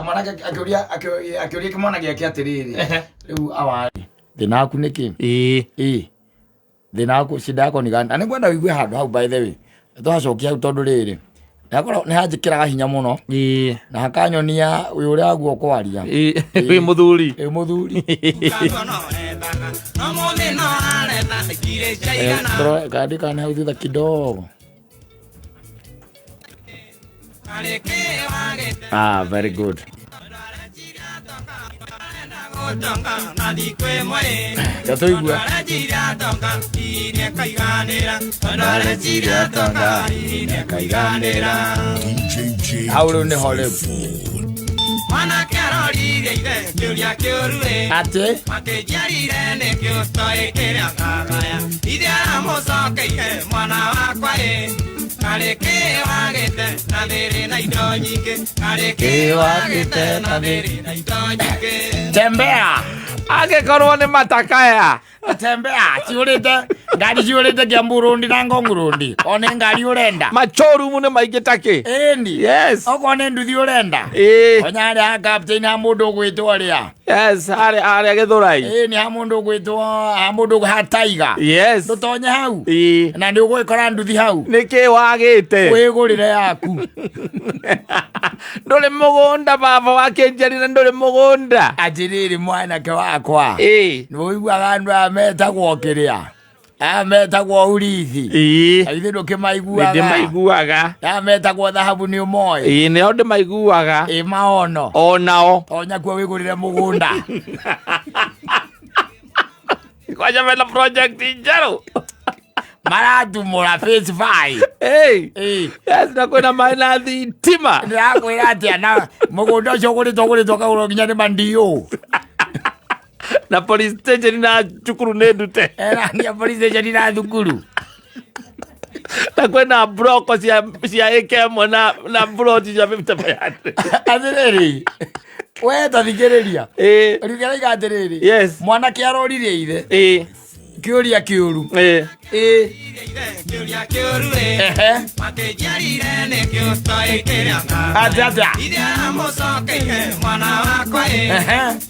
Mwanake akĩũria akĩũria kĩmwana gĩake atĩrĩrĩ, rĩu awarĩ thĩna waku nĩ kĩ? Ĩĩ, thĩna waku, shida yako ni gani? Na nĩngwenda ũigue handũ hau, by the way, twacokia hau, tondũ rĩrĩ nĩ hanjĩkĩraga hinya mũno na hakanyonia wĩ ũrĩa waguo kwaria. Wĩ mũthuri. Wĩ mũthuri. Tũrore kandi hau thutha kidogo. Ah, very good. Tũigue. Hau rĩu nĩho rĩu. Mwanake aroririe ithe kĩũria kĩũru ĩ. Atĩ Makĩnjiarire nĩkĩo toĩ kĩrĩa ngagaya. Ithe aramũcokeire, mwana wakwa ĩ, karĩ kĩ wagĩte na thĩrĩ na indo nyingĩ? Karĩ kĩ wagĩte na thĩrĩ na indo nyingĩ? Tembea. Angĩkorwo nĩ matakaya. Tembea, ciũrĩte ngari, ciũrĩte Kiambu Road na Ngong Road, o nĩ ngari ũrenda. Machorumu nĩ maingĩ takĩ. Ĩni. Okorwo nĩ nduthi ũrenda, onya harĩa ha captain, ha mũndũ ũgwĩtwo rĩa. Yes, harĩa Gĩthũrai. Ĩni, ha mũndũ ũgwĩtwo, ha mũndũ ha Tiger. Ndũtonye hau na nĩ ũgũgĩkora nduthi hau. Nĩ kĩ wagĩte? Wĩgũrĩre yaku. Ndũrĩ mũgũnda, baba wakĩnjarire ndũrĩ mũgũnda. Atĩrĩrĩ, mwanake wakwa, nĩ ũiguaga andũ aya metagwo kĩrĩa, aya metagwo urithi? Ithuĩ ndũkĩmaiguaga? Ndĩmaiguaga. Aya metagwo thahabu, nĩ ũmoĩ? Ĩĩ, nĩo ndĩmaiguaga. Ĩ maono? Onao. Tonya kuo wĩgũrĩre mũgũnda. Kwanja mena project njerũ. Maratumũra phase 5. Hey. Ĩĩ. Yes, na kwĩna maĩ na thitima. Ndĩrakwĩra atĩa, na mũgũnda ũcio ũgũrĩtwo kagũrwo nginya nĩ mandio. Na police station na cukuru nĩ ndute. Erania police station na thukuru. Na kwĩna bloko cia ĩka 1 na ploti cia 50 by 100. Atĩrĩrĩ, we ta thikĩrĩria. Rĩu araiga atĩrĩrĩ, mwanake aroririe ithe kĩũria kĩũru. Ĩĩ. Kĩũria kĩũru ĩ. Makĩnjiarire nĩkĩo toĩ kĩrĩa ngagaya. Atĩa, atĩa? Ithe aramũcokeire, mwana wakwa ĩ,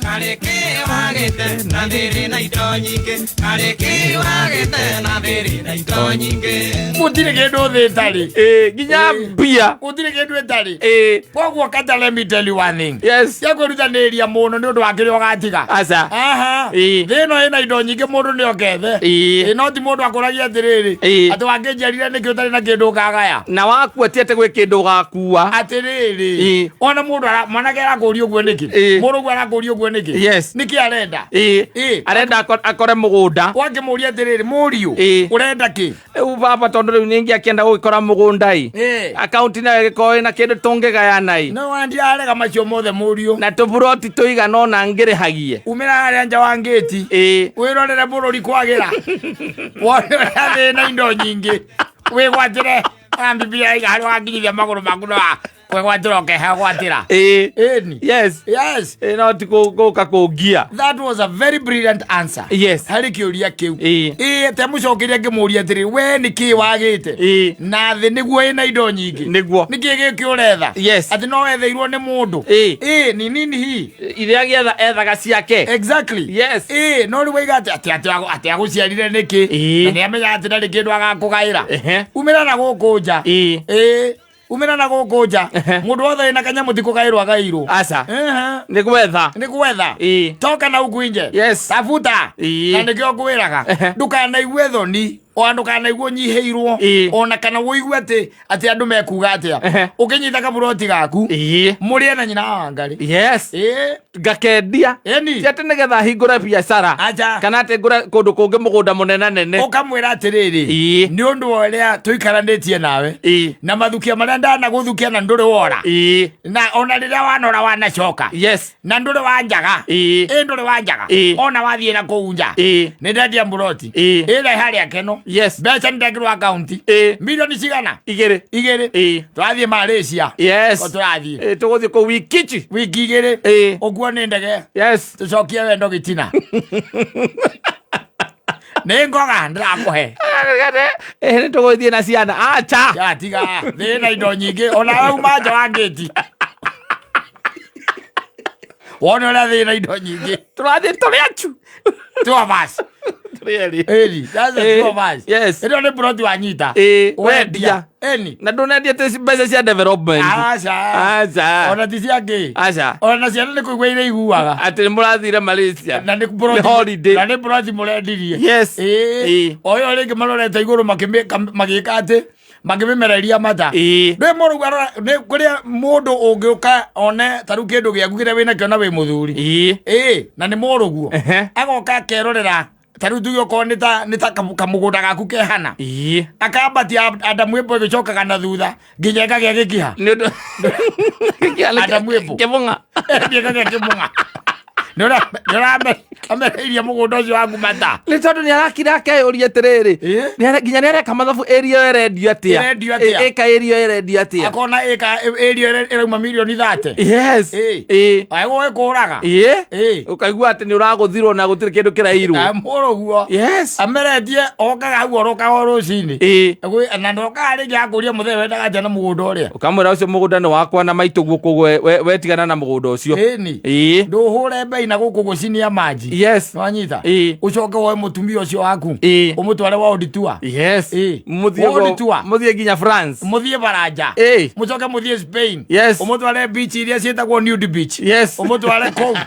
karĩ kĩ wagĩte na thĩrĩ na indo nyingĩ? Karĩ kĩ wagĩte na thĩrĩ na indo nyingĩ? Gũtirĩ kĩndũ thĩ ĩtarĩ. Ĩĩ, nginya mbia. Gũtirĩ kĩndũ ĩtarĩ. Koguo kata, let me tell you one thing. Cia kwĩrutanĩria mũno nĩ ũndũ wa kĩrĩa ũgatiga. Aca. Aha. Thĩ ĩno ĩna indo nyingĩ, mũndũ nĩ okethe. Ĩ, no ti mũndũ akũragia atĩrĩrĩ, atĩ wakĩnjiarire nĩkĩ ũtarĩ na kĩndũ ũkagaya? Na wakua ti atĩ gwĩ kĩndũ ũgakua. Atĩrĩrĩ, ona mũndũ mwanake arakũria ũguo nĩkĩ? Mũndũ ũguo arakũria ũguo nĩkĩ? Nĩkĩ arenda? Ĩĩ, arenda akore mũgũnda. Wakĩmũria atĩrĩrĩ, mũriũ, ũrenda kĩ? Rĩu baba, tondũ rĩu ningĩ akĩenda gũgĩkora mũgũnda ĩ, akaunti nayo ĩgĩkorwo ĩna kĩndũ tũngĩgayana ĩ. No wandirarega macio mothe, mũriũ. Na tũburoti tũigana ũna ngĩrĩhagie. Umĩra harĩa nja wa ngĩti, wĩrorere bũrũri kwagĩra, wone ũrĩa thĩ na indo nyingĩ, wĩgwatĩre na Biblia iga harĩa wakinyithia magũrũ maku no kwĩgwatĩra ũkehegwatĩra. Ĩni. Yes. Ĩĩ, no ti gũka kũngia. That was a very brilliant answer harĩ kĩũria kĩu. Ĩĩ, temũcokeria ngĩmũria atĩrĩ, we nĩ kĩ wagĩte na thĩ nĩguo ĩna indo nyingĩ? Nĩkĩ gĩkĩ ũretha? Atĩ no wetheirwo nĩ mũndũ? Ĩĩ, ni nini hii? Ithe agĩetha ethaga ciake. Ĩĩ, no rĩu waiga atĩ agũciarire nĩkĩ? Na nĩ amenyaga atĩ ndarĩ kĩndũ agakũgaĩra. Umĩra na gũkũ nja. Ĩĩ, umĩra na gũkũ nja. Mũndũ wothe wĩna kanyamũ ti kũgaĩrwo agaĩirwo. Aca. Nĩ gwetha. Nĩ gwetha. Toka na huku nje. Tafuta. Na nĩkĩo ngwĩraga, ndũkanaigue thoni, ona ndũkanaigua ũnyihĩirwo, ona kana ũigue atĩ andũ mekuga atĩa. Ũkĩnyita kaburoti gaku, mũrĩe na nyina wa Wangarĩ. Ngakendia. Ĩni. Ti atĩ nĩgetha hingũre biacara. Aca. Kana atĩ ngũre kũndũ kũngĩ mũgũnda mũnene nene. Ũkamwĩra atĩrĩrĩ, nĩ ũndũ wa ũrĩa tũikaranĩtie nawe na mathukia marĩa ndanagũthukia na ndũrĩ wora, na ona rĩrĩa wanora wanacoka, na ndũrĩ wa njaga. Ĩ, ndũrĩ wa njaga. Ona wathiĩ na kũu nja, nĩ ndendia mburoti ĩrĩa harĩa keno. Mbeca nĩ ndekĩrwo akaunti. Milioni cigana? 2. 2. Tũrathiĩ Malaysia. O tũrathiĩ. Ĩĩ, tũgũthiĩ kũu wikichi. Wiki 2. Ũguo nĩ ndege. Tũcokie wendo gĩtina nĩ ngoga ndĩrakũhe. Ĩĩ, nĩ tũgũthiĩ na ciana acha. Ya tiga, thĩ na indo nyingĩ, ona wauma nja wa ngĩti. Wone ũrĩa thĩ na indo nyingĩ. Tũrathiĩ tũrĩ acu. Two of us. Tũrĩ erĩ. Ĩni, that's the two of us. Yes. Ĩno nĩ plot wanyita. Wendia. Ĩni. Na ndũnendia atĩ mbeca cia development. Aca. Aca. Ona ti cia ngĩ. Aca. Ona ciana nĩ kũigua iria iguaga. Atĩ nĩ mũrathire Malaysia. Na nĩ Nĩ plot holiday. na nĩ plot mũrendirie. Yes. Ĩĩ. O ĩyo rĩngĩ marorete igũrũ magĩka atĩ makĩmĩmereria mata. Ndwĩ mũrũgu arora nĩ kũrĩa mũndũ ũngĩũka one ta rĩu kĩndũ gĩaku kĩrĩa wĩnakĩo na wĩ mũthuri. Ĩĩ, na nĩ mũrũguo. Agoka akerorera ta rĩu tuge okorwo nĩ ta kamũgũnda gaku kehana. Akambatia Adamu ĩmbo ĩgĩcokaga na thutha nginya ĩkagĩa gĩkiha. Nĩ ũndũ Adamu ĩmbo. Kĩbũng'a. Ĩkagĩa kĩmũng'a. Nĩ ũramereirie mũgũnda ũcio waku mata. Nĩ tondũ nĩ arakira akeyũria atĩrĩrĩ. Nginya nĩ areka mathabu ĩria ĩyo ĩrendio atĩa. Ĩrendio atĩa? Ĩka ĩria ĩyo ĩrendio atĩa. Akona ĩka ĩrio ĩrauma mirioni 30. Yes. Agũgĩkũraga. Ũkaigua atĩ nĩ ũragũthirwo na gũtirĩ kĩndũ kĩrairwo. Mũrũguo. Yes. Ameretie okaga hau orokaga o rũcinĩ. Na ndokaga rĩngĩ akũria mũthee wendaga atĩa na mũgũnda ũrĩa. Ũkamwĩra ũcio mũgũnda nĩ wakwa na maitũ guo koguo wetigana na mũgũnda ũcio. Ĩni. Ndũhũre mbei na gũkũ gũcinia maji. Yes. Nĩwanyita? Ũcoke woe mũtumia ũcio waku. Ũmũtware world tour. Yes. Mũthiĩ World tour. Mũthiĩ nginya France. Mũthiĩ baranja. Mũcoke mũthiĩ Spain. Yes. Ũmũtware beach iria ciĩtagwo nude beach. Yes. Ũmũtware kũu.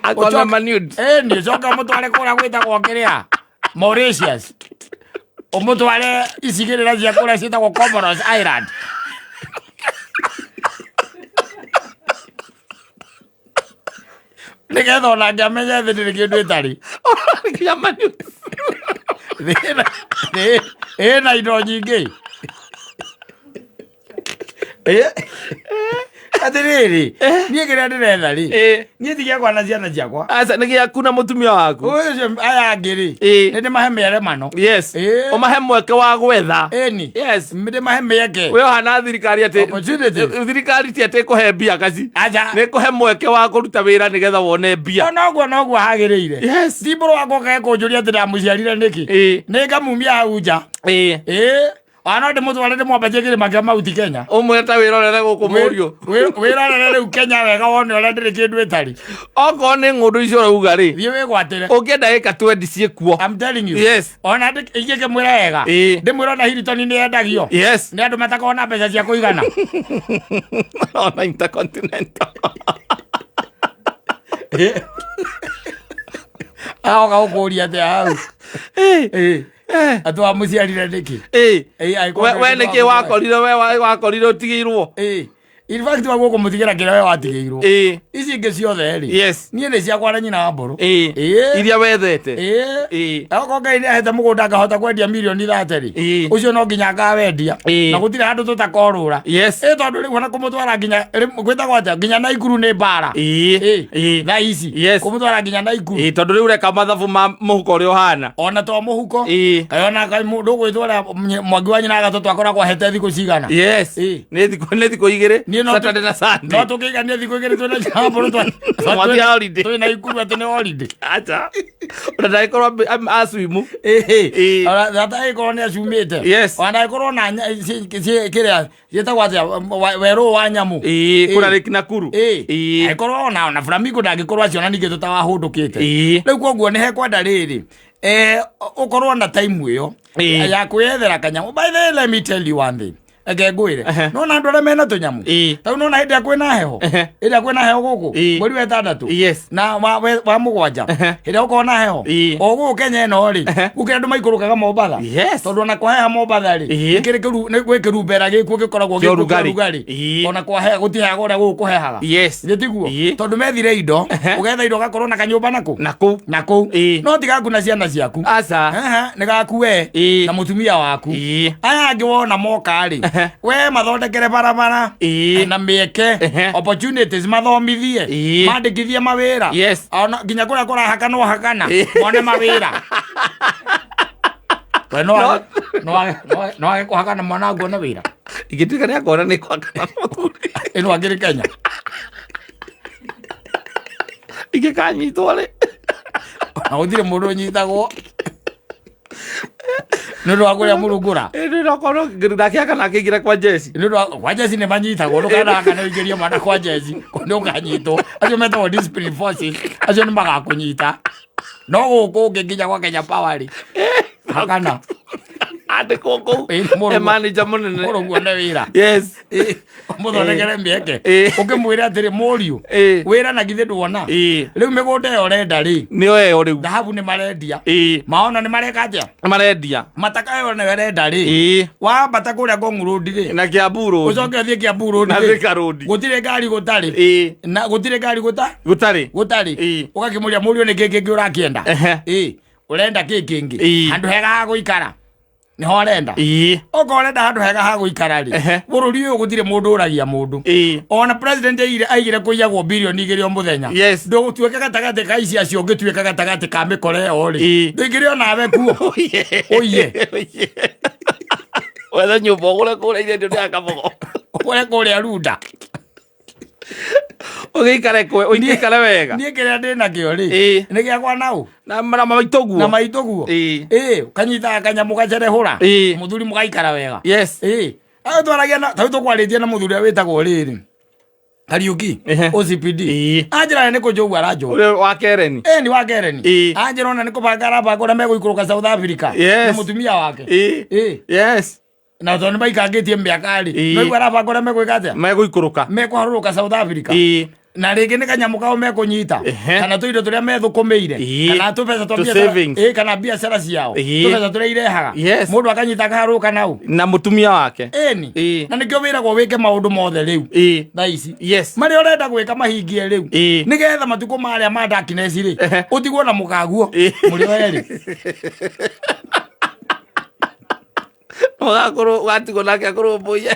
Akona ma nude. Ĩni, ũcoke ũmũtware kũrĩa gwĩtagwo kĩrĩa? Mauritius. Ũmũtware icigĩrĩra cia kũrĩa ciĩtagwo Comoros Island. Nĩgetha onake amenye thĩ ndĩrĩ kĩndũ ĩtarĩ. Nginya ma nude. Thĩ ĩna indo nyingĩ. Atĩrĩrĩ, niĩ kĩrĩa ndĩretha rĩ, niĩ ti gĩakwa na ciana ciakwa. Aca, nĩ gĩaku na mũtumia waku. Ũcio aya angĩ rĩ, nĩ ndĩmahe mĩeremano. Yes. Ũmahe mweke wa gwetha. Ĩni. Yes. Ndĩmahe mĩeke. Wĩ ũhana thirikari atĩ Opportunity. Thirikari ti atĩ ĩkũhe mbia kaci. Aca. Nĩ ĩkũhe mweke wa kũruta wĩra nĩgetha wone mbia. O noguo noguo hagĩrĩire. Yes. Ti mũrũ wakwa ũkae kũnjũria atĩ ndamũciarire nĩkĩ. Nĩ ngamumia hau nja. Ona no ndĩmũtware ndĩmwambatie kĩrĩma kĩa Mount Kenya. Ũmwĩre ta wĩrorere gũkũ mũriũ. Wĩrorere rĩu Kenya wega wone ũrĩa ndĩrĩ kĩndũ ĩtarĩ. Okorwo nĩ ng'ũndũ icio ũrauga rĩ. Thiĩ wĩgwatĩre. Ũngĩenda ĩka 20 ciĩkuo. I'm telling you. Yes. Ona ingĩkĩmwĩra wega. Ndĩmwĩre ona Hilton nĩ yendagio. Yes. Nĩ andũ matakoragwo na mbeca cia kũigana. Ona Intercontinental. Agoka gũkũria atĩa hau. Atĩ wamũciarire nĩkĩ? We nĩkĩ wakorire we wakorire ũtigĩirwo? In fact waguo kũmũtigĩra kĩrĩa we watigĩirwo. Ici ingĩ ciothe rĩ. Yes. Niĩ nĩ ciakwa na nyina wa mbũrũ. Iria wethete. Okorwo Ngai nĩ ahete mũgũnda ngahota kwendia mirioni 30 rĩ. Ũcio no nginya ngawendia. Na gũtirĩ handũ tũtakorũra. Yes. Tondũ rĩu ona kũmũtwara nginya gwĩtagwo atĩa nginya Naikuru nĩ mbara. Thaa ici. Yes. Kũmũtwara nginya Naikuru. Tondũ rĩu ũreka mathabu ma mũhuko ũrĩa ũhana. Ona to mũhuko. Kaĩ ona kaĩ mũndũ ũgwĩtwara mwangi wa nyina agatũ twakoragwo ahete thikũ cigana. Yes. Nĩ thikũ igĩrĩ. Saturday na Sunday. No tũkĩigania thikũ igĩrĩ twĩna nyina wa mbũrũ Mwathiĩ holiday. twĩ Naikuru atĩ nĩ holiday. Acha. Ona ndagĩkorwo aswimu. Ona ndagĩkorwo nĩ acumĩte. Yes. Ona ndagĩkorwo na kĩrĩa gĩtagwo atĩa werũ wa nyamũ. Kũrĩa Lake Nakuru. Angĩkorwo ona flamingo ndangĩkorwo aciona ningĩ tũtawahũndũkĩte. Rĩu koguo nĩ hekwenda rĩrĩ ũkorwo na time ĩyo ya kwĩyethera kanyamũ. By the way, let me tell you one thing. Reke ngwĩre. Nona andũ arĩa mena tũnyamũ. Ta rĩu nona hĩndĩ ĩrĩa kwĩna heho. Hĩndĩ ĩrĩa kwĩna heho gũkũ. Mweri wa ĩtandatũ. Yes. Na wa mũgwanja. Hĩndĩ ĩrĩa gũkoragwo na heho. O gũkũ Kenya ĩno rĩ. Gũkĩrĩ andũ maikũrũkaga Mombatha. Yes. Tondũ ona kwaheha Mombatha rĩ. Nĩ gwĩ kĩrumbera gĩkuo gĩkoragwo Kĩa gĩkuo kĩa ũrugarĩ. ũrugarĩ. Ona kwaheha gũtihehaga ũrĩa gũkũ kũhehaga. Yes. Githĩ tiguo? Tondũ methire indo, ũgetha indo ũgakorwo na kanyũmba nakũ. Nakũ. Nakũ. No ti gaku na ciana ciaku. Aca. Nĩ gaku we na mũtumia waku. Aya angĩ wona moka rĩ, we mathondekere barabara na mĩeke opportunities mathomithie mandĩkithie mawĩra. Yes. Ona nginya kũrĩa kũrahakanwo hakana mone mawĩra. We no age kũhakana mwana wangu one wĩra. Ingĩtuĩka nĩ akona nĩ kũhakana mũthuri. Ĩno angĩrĩ Kenya. Ingĩkanyitwo rĩ. Ona gũtirĩ mũndũ ũnyitagwo. Nĩ ũndũ wa kũrĩa mũrungũra. Ĩndĩ nokorwo ndakĩaka kana akĩingĩra kwa jeci. Nĩ ũndũ wa kwa jeci nĩ manyitagwo, ndũkanaka nĩ ũingĩrie mwana kwa jeci, nĩ ũkanyitwo. Acio metagwo discipline forces, acio nĩ magakũnyita. No gũkũ ũngĩ nginya kwa Kenya Power rĩ, hakana. Andĩkwo kũu. Ĩ, mũrũguo. E manager mũnene. Mũrũguo nĩ wĩra. Yes. Ĩ, mũthondekere mĩeke. Ĩ. Ũkĩmwĩre atĩrĩ mũriũ, Ĩ. wĩra na githĩ nduona. Ĩ. Rĩu mĩgũnda ĩyo ũrenda rĩ, Nĩyo ĩyo rĩu. thahabu nĩ marendia. Ĩ. Maona nĩ mareka atĩa? Marendia. Mataka ĩyo nĩyo ĩrenda rĩ. Ĩ. Wambata kũrĩa Ngong Road rĩ. Na Kiambu Road. Ũcoke ũthiĩ Kiambu Road Na rĩ. Thika Road. Gũtirĩ ngari gũtarĩ. Ĩ. Na gũtirĩ ngari gũta? Gũtarĩ. Gũtarĩ. Ĩ. Ũgakĩmũria mũriũ nĩ kĩ kĩngĩ ũrakĩenda. Ehe. Ĩ. Ũrenda kĩ kĩngĩ? Ĩ. Handũ hega ha gũikara. Nĩho ũrenda. Ĩ. Okorwo ũrenda handũ hega ha gũikara rĩ. Ehe. Bũrũri ũyũ gũtirĩ mũndũ ũragia mũndũ. Ĩ. Ona president aigire aigire kũiyagwo birioni igĩrĩ o mũthenya. Yes. Ndũgũtuĩka gatagatĩ ka ici acio ũngĩtuĩka gatagatĩ ka mĩkora ĩyo rĩ. Ĩ. Ndũingĩre onawe kuo. Ũiye. Wethe nyũmba ũgũre kũrĩa irendio nĩ akabogo. Ũgũre kũrĩa Runda. Ũgĩikare kwe, ũgĩikare wega. Niĩ kĩrĩa ndĩ nakĩo rĩ. Ĩ. Nĩ gĩakwa naũ. Na na maitũ guo. Na maitũ guo. Ĩ. Ĩ, kanyitaga kanyamũ gacerehũra. Ĩ. Mũthuri mũgaikara wega. Yes. Ĩ. Ayo twaragia na tau tũkwarĩtie na mũthuri ũrĩa wĩtagwo rĩrĩ. Kariuki. Ehe. OCPD. Ĩ. Anjĩra nĩ kũnjũgua aranjũa. Ũrĩa wa Kereni. Ĩ ni wa Kereni. Ĩ. Anjĩra ona nĩ kũbanga arabanga ũrĩa megũikũrũka South Africa. Yes. Na mũtumia wake. Ĩ. Ĩ. Yes. Na tondũ nĩ maikangĩtie mĩaka rĩ. Ĩ. No igua arabanga ũrĩa megwĩka atĩa? Megũikũrũka. Mekũharũrũka South Africa. Ĩ. Na rĩngĩ nĩ kanyamũ kao mekũnyita. Ehe. Kana tũindo tũrĩa methũkũmĩire. Ĩ. Kana tũbeca twa Tũ biacara. savings. Ĩ, kana biacara ciao. Ĩ. Tũbeca tũrĩa irehaga. Yes. Mũndũ akanyita akaharũrũka nau. Na mũtumia wake. Ĩni. Ĩ. Na nĩkĩo wĩragwo wĩke maũndũ mothe rĩu. Ĩ. Thaa ici. Yes. Marĩa ũrenda gwĩka mahingie rĩu. Ĩ. Nĩgetha matukũ marĩa ma darkness rĩ. Ehe. Ũtigwo na mũkaguo. Ĩ. Mũrĩ o erĩ. Ũgakorwo ũgatigwo nake akũrũmbũiye.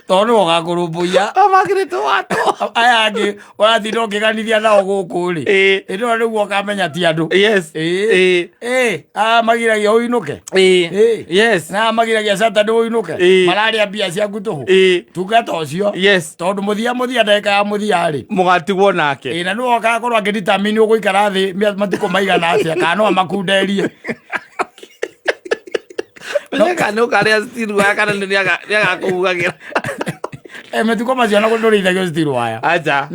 Tondũ nĩwe ũgakũrũmbũiya. Amakĩrĩtwo watwo. Aya angĩ ũratinda ũkĩganithia nao gũkũ rĩ. Ĩ. Ĩndĩ ĩyo nĩguo ũkamenya ti andũ. Yes. Ĩ. Ĩ. Ĩ. Aya magiragia ũinũke. Ĩ. Ĩ. Yes. Na aya magiragia Saturday ũinũke. Ĩ. Mararĩa mbia ciaku tũhũ. Ĩ. Tungata ũcio. Yes. Tondũ mũthia mũthia ndagĩka ya mũthia rĩ. Mũgatigwo nake. Ĩ na nĩwe ũgakorwo akĩdetermine ũgũikara thĩ matukũ maigana atĩa kana no amakunderie. Menye kana nĩ ũkarĩa still waya kana nĩ nĩagakũhuhagĩra. Eh, matukũ macio na ndũrĩithagio still waya. Acha.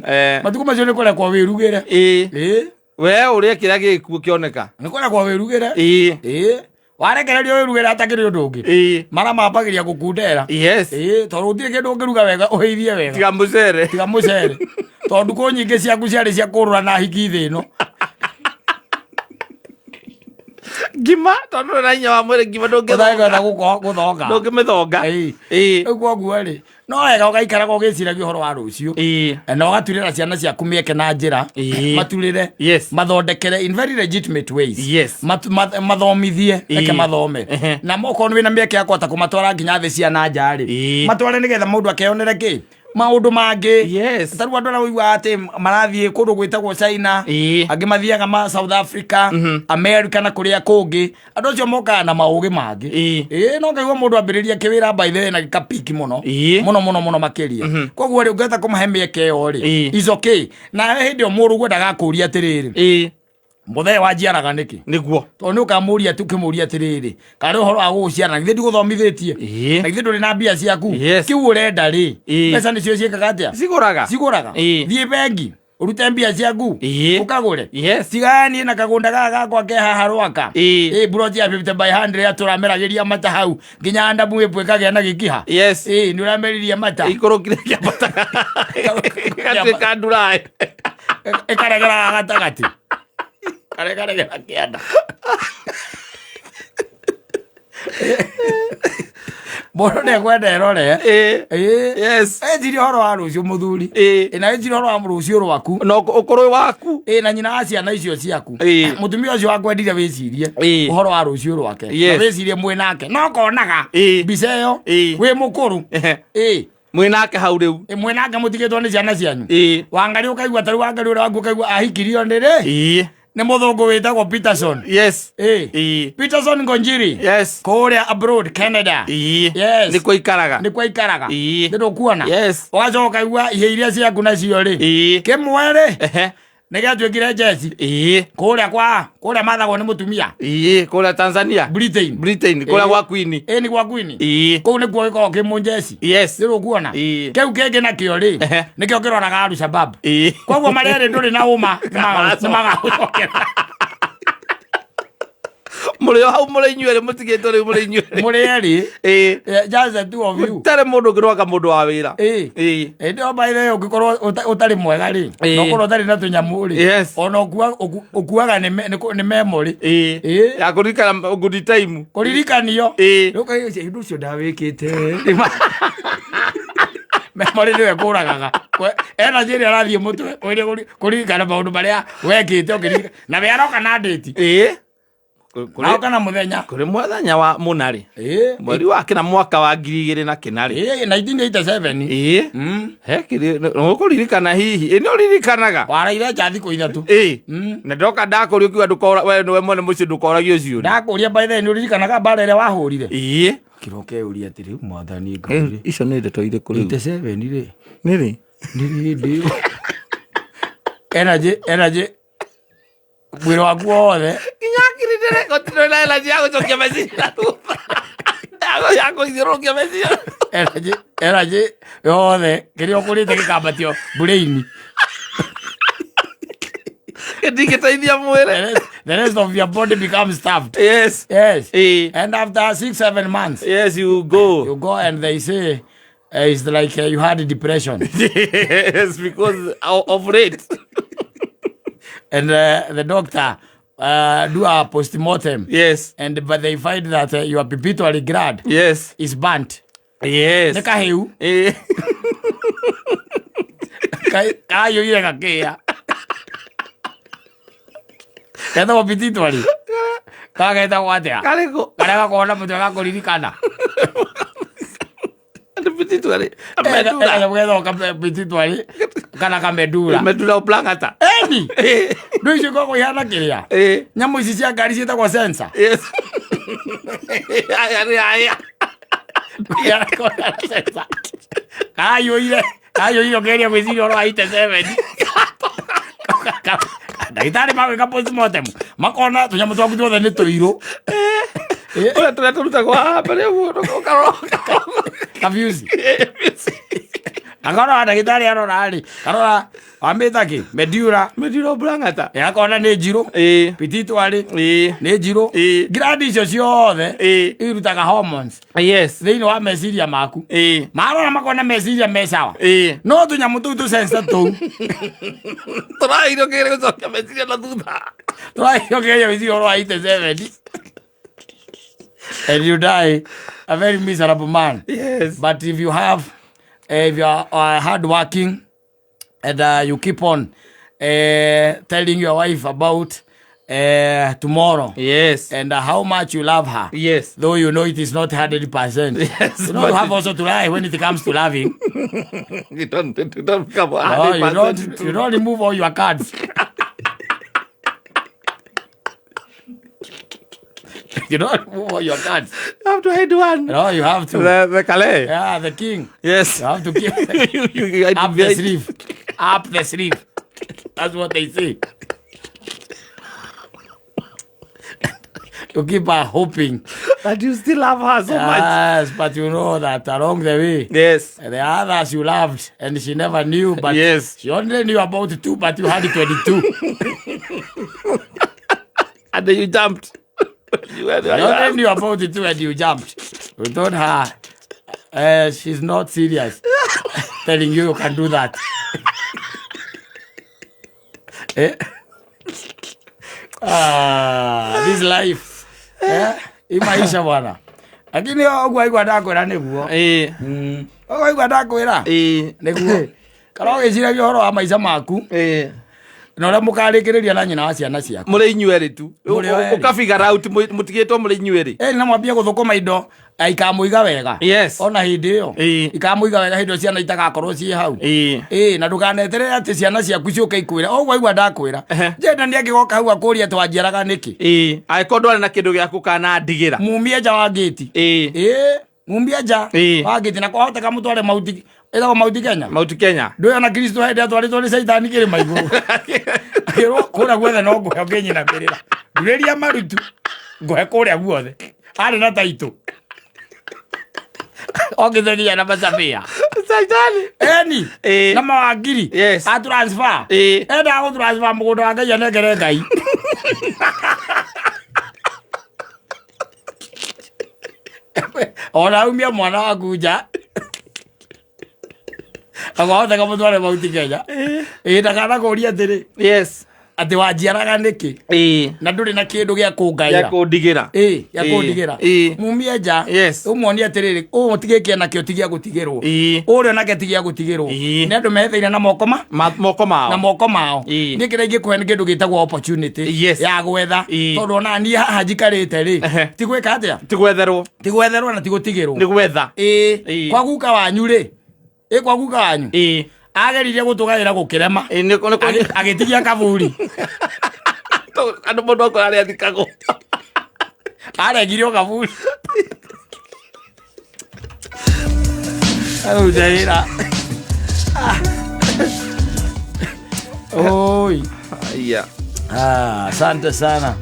Eh. Matukũ macio nĩ kũrekwo wĩrugĩre. Ĩ. Ĩ. We ũrĩe kĩrĩa gĩkuo kĩoneka. Nĩ kũrekwo wĩrugĩre. Ĩ. Ĩ. Warekererio wĩrugĩre hatakĩrĩ ũndũ ũngĩ. Ĩ. Mara mambagĩria gũkundera. Yes. Ĩ, tondũ gũtirĩ kĩndũ ũngĩruga wega ũhĩithie wega. Tiga mũcere. Tiga mũcere. Tondũ ndukũ nyingĩ ciaku ciarĩ cia kũrũra na hiki thĩ ĩno. Ngima tondũ ndũrĩ na hinya wa mwĩrĩ ngima Ũtangĩhota ndũngĩthonga. gũthonga. Ndũngĩmĩthonga. Ĩ. Ĩ. Rĩu koguo rĩ, no wega ũgaikaraga ũgĩciragia ũhoro wa rũciũ. Ĩ. Na ũgaturĩra ciana ciaku mĩeke na njĩra. Ĩ. Maturĩre. Yes. Mathondekere in very legitimate ways. Yes. Mathomithie, reke Ĩ. mathome. Ehe. Na okorwo nĩ wĩna mĩeke ya kũhota kũmatwara nginya thĩ cia na nja rĩ. Ĩ. Matware nĩgetha mũndũ akeyonere kĩ? Maũndũ mangĩ. Yes. Ta rĩu andũ arĩa ũiguaga atĩ marathiĩ kũndũ gwĩtagwo China. Ĩ. Angĩ mathiaga ma South Africa, America na kũrĩa kũngĩ. Andũ acio mokaga na maũgĩ mangĩ. Ĩ. Ĩ, no ngaigua mũndũ ambĩrĩria kĩwĩra by the way na gĩkapiki mũno. Ĩ. Mũno mũno mũno makĩria. Koguo rĩ ũngĩhota kũmahe mĩeke ĩyo rĩ. Ĩ. Is okay. Nawe hĩndĩ ĩyo mũrũguo ndagakũria atĩrĩrĩ. Ĩ. Mũthee wanjiaraga nĩkĩ? Nĩguo. Tondũ nĩ ũkamũria tu ũkĩmũria atĩrĩrĩ, karĩ ũhoro wa gũgũciara na githĩ ndigũthomithĩtie? Ĩ. Na githĩ ndũrĩ na mbia ciaku? Yes. Kĩu ũrenda rĩ, Ĩ. mbeca nĩcio ciĩkaga atĩa? Cigũraga. Cigũraga. Ĩ. Thiĩ bengi, ũrute mbia ciaku. Ĩ. Ũkagũre. Yes. Tiganie na kagũnda gaka gakwa ke haha Rwaka. Ĩ. Ĩ, mburoti ya 50 by 100 tũrameragĩria mata hau nginya ndamu ĩmwe ĩkagĩa na gĩkiha. Yes. Ĩ, nĩ ũrameririe mata. Ikũrũkire kĩambataga. Ĩgatuĩka nduraĩ. Ĩkaregera gatagatĩ. Karegaregera kĩanda. Mũndũ nĩekwenda erore. Ĩ. Ĩ. Yes. Ecirie ũhoro wa rũciũ mũthuri. Ĩ. Ĩ, na ecirie ũhoro wa rũciũ rwaku. Na ũkorwo waku. Ĩ, na nyina wa ciana icio ciaku. Ĩ. Mũtumia ũcio wakwendire wĩcirie Ĩ. ũhoro wa rũciũ rwake. Yes. Na wĩcirie mwĩ nake. No konaga Ĩ. mbica ĩyo Ĩ. wĩ mũkũrũ. Ehe. Ĩ. Mwĩ nake hau rĩu. Ĩ, mwĩ nake mũtigĩtwo nĩ ciana cianyu. Ĩ. Wangari ũkaigua tarĩu Wangari ũrĩa waku ũkaigua ahikirio nĩ rĩ? Ĩ. Nĩ mũthũngũ wĩtagwo Peterson. Yes. Ĩ. Ĩ. Peterson Ngonjiri. Yes. Kũrĩa abroad Canada. Ĩ. Yes. Nĩkuo aikaraga. Nĩkuo aikaraga. Ĩ. Nĩ ndũkuona? Yes. Ũgacoka ũkaigua ihĩ iria ciaku nacio rĩ. Ĩ. Kĩmwe rĩ. Ehe. Nĩ gĩatuĩkire njeci. Ĩĩ. Kũrĩa kwa kũrĩa mathagwo nĩ mũtumia. Ĩĩ, kũrĩa Tanzania. Britain. Britain, kũrĩa gwa Queen. Ĩĩ, nĩ gwa Queen. Ĩĩ. Kũu nĩkuo gĩkoragwo kĩ mũnjeci. Yes. Nĩ ũkuona? Ĩĩ. Kĩu kĩngĩ nakĩo rĩ, Ehe. nĩkĩo kĩroraga Al-Shabaab. Ĩĩ. Koguo marĩa erĩ ndũrĩ na ũma nĩ magagũcokera. Mũrĩ o hau mũrĩ inyuerĩ mũtigĩtwo rĩu mũrĩ inyuerĩ. Mũrĩ erĩ. Ĩĩ. Just the two of you. Tarĩ mũndũ ũngĩrwaga mũndũ wa wĩra. Ĩĩ. Ĩĩ. Ĩndĩ o by the way ũngĩkorwo ũtarĩ mwega rĩ, Ĩĩ. na ũkorwo ũtarĩ na tũnyamũ rĩ, Yes. ona ũkuaga nĩ memory. Ĩĩ. Ĩĩ. Ya kũririkana good time. Kũririkanio. Ĩĩ. Rĩu ũkauga, "Ũcio- ũndũ ũcio ndawĩkĩte." Memory nĩwe ĩkũragaga. Energy ĩrĩa ĩrathiĩ mũtwe ũrĩa kũririkana maũndũ marĩa wekĩte ũkĩririkana. Na we aroka na ndĩti. Ĩĩ. Aroka na mũthenya. Kũrĩ mũthenya wa mũna rĩ. Ĩĩ. Mweri wa kĩna mwaka wa 2004 rĩ. Ĩĩ, 1987. Ĩĩ. He kĩrĩ ũkũririkana hihi. Ĩ nĩ ũririkanaga. Waraire nja thikũ 3. Ĩĩ. Na ndoka ndakũria ũkiuga ndũkora we nĩwe mwene mũciĩ ndũkoragio ciũria. Ndakũria by the way nĩ ũririkanaga mbara ĩrĩa wahũrire? Ĩĩ. Kĩroke ũria atĩrĩ, mwathani Ngai rĩ. Icio nĩ ndeto irĩkũ rĩu? 87 rĩ. Nĩ rĩ? Nĩ hĩndĩ ĩyo. Energy, energy. Mwĩrĩ waku wothe. Nginya akiri ndĩreka gũtirĩ na energy ya gũcokia meciria na thutha. Ya gũthiũrũrũkia meciria. Energy, energy yothe kĩrĩa ũkũrĩte gĩkambatio brain. Gĩtingĩteithia mwĩrĩ. The rest of your body becomes stuffed. Yes. Yes. Ĩĩ. And after 6-7 months, Yes, you go. you go and they say it's like you had depression. Yes, because of rate. And the doctor do a post-mortem. Yes. And but they find that your pituitary gland Yes. is burnt. Yes. Nĩ kahĩu. Ĩĩ. Kayũire gakĩĩa. Getagwo pituitary. Kagetagwo atĩa? Karĩkũ? Karĩa gakoragwo na mũtwe gakũririkana. Nĩ pituitary. Medulla. Getagwo pituitary kana kamedura. Medulla oblongata. Eni. Ndũ icio ikoragwo ihana kĩrĩa. Ĩĩ. Nyamũ ici cia ngari ciĩtagwo sensor. Yes. Aya nĩ aya. Kayũire kayũire ũkĩgeria gwĩciria ũhoro wa 87. Ndagĩtarĩ magwĩka postmortem makona tũnyamũ twaku tuothe nĩ tũirũ. Ũrĩa tũrĩa tũrutagwo haha mbere ũguo ũkarora. Kabiuci. Akarora ndagĩtarĩ arora rĩ, karora wamĩta kĩ? Medulla. Medulla oblongata. Akona nĩ njirũ. Ĩĩ. Pituitary Ĩĩ. nĩ njirũ. Ĩĩ. Gland icio ciothe Ĩĩ. irutaga hormones Yes. thĩinĩ wa meciria maku. Ĩĩ. Marora makona meciria me sawa. Ĩĩ. No tũnyamũ tũu tũsensa tũu. Tũrairwo kĩgeria gũcokia meciria na thutha. Tũrairwo kĩgeria gwĩciria ũhoro wa 87. And you die a very miserable man. Yes. But if you have, if you are hardworking and you keep on telling your wife about tomorrow. Yes. And how much you love her. Yes. Though you know it is not 100%. Yes, You know, you but have also to lie when it comes to loving. You don't become No, you 100% don't, you don't remove all your cards. You don't remove all your cards. You have to hide one. No, you have to. The Calais. Yeah, the king. Yes. You have to keep You hide up the behind. sleeve. Up the sleeve. That's what they say. You keep her hoping. That you still love her so much. Yes, but you know that along the way, Yes. the others you loved and she never knew, but Yes. she only knew about 2, but you had 22. And then you jumped. You were You only knew about 2 and you jumped. You told her she's not serious. Telling you you can do that. This life. Hii maisha bwana. Lakini ũguo aigua ndakwĩra nĩguo. Ĩĩ. Ũguo aigua ndakwĩra. Ĩĩ. Nĩguo. Kana ũgĩciragia ũhoro wa maica maku. Ĩĩ. Na ũrĩa mũkarĩkĩrĩria na nyina wa ciana ciaku. Mũrĩ inyuerĩ tu. Mũrĩ o erĩ. Ũka figure out mũtigĩtwo mũrĩ inyuerĩ. Ĩĩ, na mwambie gũthũkũma indo ikamũiga wega. Yes. Ona hĩndĩ ĩyo. Ĩĩ. Ikamũiga wega hĩndĩ ĩyo ciana itagakorwo ciĩ hau. Ĩĩ. Ĩĩ, na ndũkaneterere atĩ ciana ciaku ciũke ikwĩre. Ũguo aigua ndakwĩra. Ehe. Njenda nĩ angĩgoka hau akũrie twanjiaraga nĩkĩ. Ĩĩ. Angĩkorwo ndwarĩ na kĩndũ gĩa gũkanandigĩra. Mumie nja wa ngĩti. Ĩĩ. Ĩĩ, mumie nja Ĩĩ. wa ngĩti na kwahoteka mũtware Mauti, ĩtagwo Mauti Kenya. Mauti Kenya. Ndũĩ ona Kristo hĩndĩ atwarĩtwo nĩ caitani kĩrĩma igũrũ. Akĩrwo kũrĩa guothe no ngũhe ũngĩnyinamĩrĩra, ndurĩria marutu ngũhe kũrĩa guothe. Arĩ na taitũ okĩte nginya na macabia. Caitani. Eni. Ĩĩ. Na mawangiri. Yes. A transfer. Ĩĩ. Endaga gũ transfer mũgũnda wa Ngai anengere Ngai. Ona aumia mwana waku nja agahoteka mũtware Mount Kenya, ĩ ndakana kũria atĩrĩ, atĩ wanjiaraga nĩkĩ na ndũrĩ na kĩndũ gĩa Gĩa kũngaĩra? kũndigĩra. Ĩ gĩa Ĩĩ. kũndigĩra. Mumie nja. Ũmuonie atĩrĩrĩ, ũũ ti gĩkĩ enakĩo ti gĩa gũtigĩrwo, ũrĩa nake ti gĩa gũtigĩrwo. Nĩ andũ mehetheire na moko ma Moko mao. Na moko mao. Niĩ kĩrĩa ingĩkũhe nĩ kĩndũ gĩtagwo opportunity ya gwetha, tondũ ona niĩ haha njikarĩte rĩ, ti gwĩka atĩa? Ti gwetherwo. Ti gwetherwo na ti gũtigĩrwo. Nĩ gwetha. Ĩĩ. Kwa guka wanyu rĩ, ĩ kwa guka wanyu ageririe gũtũgaĩra gũkĩrema. Ĩĩ, Agĩtigia kaburi. Andũ mũndũ akora arĩa athikagwo. Aregirio kaburi aruta wĩra. Oi. Aya. Ah, asante sana.